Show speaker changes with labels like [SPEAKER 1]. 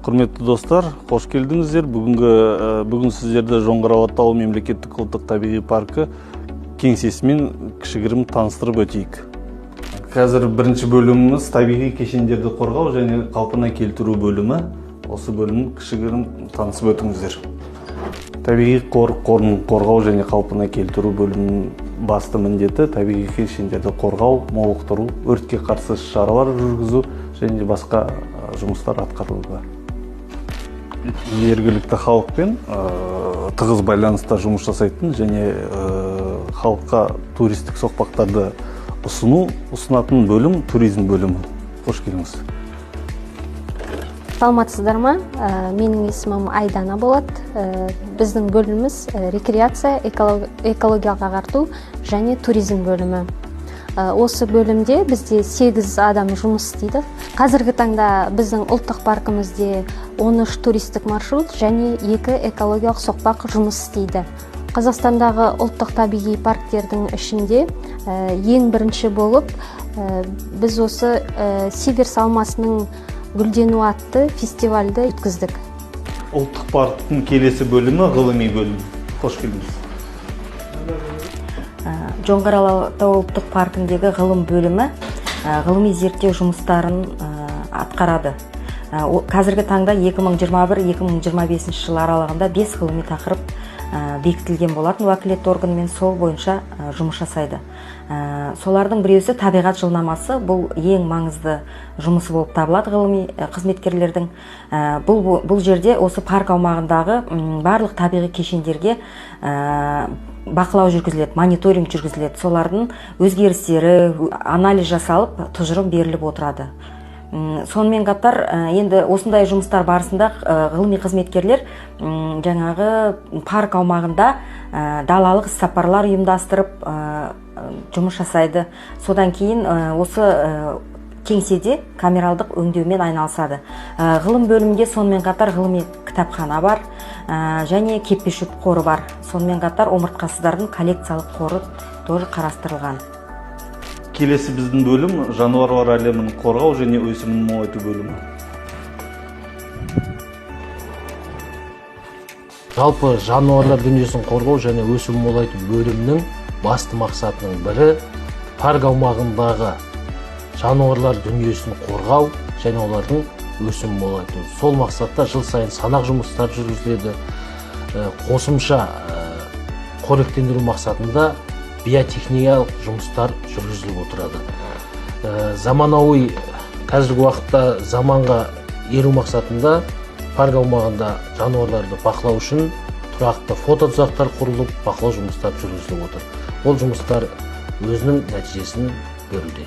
[SPEAKER 1] Құрметті достар, қош келдіңіздер. Бүгін сіздерді Жоңғар Алатауы мемлекеттік ұлттық табиғи паркі кеңсесімен кішігірім таныстырып өтейік. Қазір бірінші бөліміміз табиғи кешендерді қорғау және қалпына келтіру бөлімі. Осы бөлімін кішігірім танысып өтіңіздер. Табиғи қорық қорын қорғау және қалпына келтіру бөлімінің басты міндеті табиғи кешендерді қорғау, молықтыру, өртке қарсы шаралар жүргізу және басқа жұмыстар атқарылуда. Жергілікті халықпен тығыз байланыста жұмыс жасайтын және халыққа туристік соқпақтарды ұсынатын бөлім туризм бөлімі. Қош келдіңіз.
[SPEAKER 2] Саламатсыздар ма? Менің есімім Айдана болады. Біздің бөліміміз рекреация, экологиялық ағарту және туризм бөлімі. Осы бөлімде бізде 8 адам жұмыс істейді. Қазіргі таңда біздің ұлттық паркімізде 13 туристік маршрут және 2 экологиялық соқпақ жұмыс істейді. Қазақстандағы ұлттық табиғи парктердің ішінде ең бірінші болып біз осы Сиверс алмасының гүлдену атты фестивальді өткіздік.
[SPEAKER 1] Ұлттық парктің келесі бөлімі ғылыми бөлім. Қош келдіңіз.
[SPEAKER 3] Жоңғар Алатауы ұлттық паркіндегі ғылым бөлімі ғылыми зерттеу жұмыстарын атқарады. Қазіргі таңда 2021-2025 жыл аралығында 5 ғылыми тақырып бекітілген болатын уәкілетті органмен, сол бойынша жұмыс жасайды. Солардың біреусі табиғат жылнамасы, бұл ең маңызды жұмысы болып табылады ғылыми қызметкерлердің. Бұл жерде осы парк аумағындағы барлық табиғи кешендерге бақылау жүргізіледі, мониторинг жүргізіледі, солардың өзгерістері анализ жасалып, тұжырым беріліп отырады. Сонымен қатар енді осындай жұмыстар барысында ғылыми қызметкерлер жаңағы парк аумағында далалық іссапарлар ұйымдастырып жұмыс жасайды. Содан кейін осы кеңседе камералдық өңдеумен айналысады. Ғылым бөлімінде сонымен қатар ғылыми кітапхана бар және кеппе шөп қоры бар. Сонымен қатар омыртқасыздардың коллекциялық қоры тоже қарастырылған.
[SPEAKER 1] Келесі біздің бөлім жануарлар әлемін қорғау және өсімін молайту бөлімі.
[SPEAKER 4] Жалпы жануарлар дүниесін қорғау және өсімін молайту бөлімінің басты мақсатының бірі парк аумағындағы жануарлар дүниесін қорғау және олардың өсімін молайту. Сол мақсатта жыл сайын санақ жұмыстары жүргізіледі. Қосымша қоректендіру мақсатында биотехникалық жұмыстар жүргізіліп отырады. Заманауи қазіргі уақытта заманға еру мақсатында парк аумағында жануарларды бақылау үшін тұрақты фототұзақтар құрылып, бақылау жұмыстары жүргізіліп отыр. Ол жұмыстар өзінің нәтижесін беруде.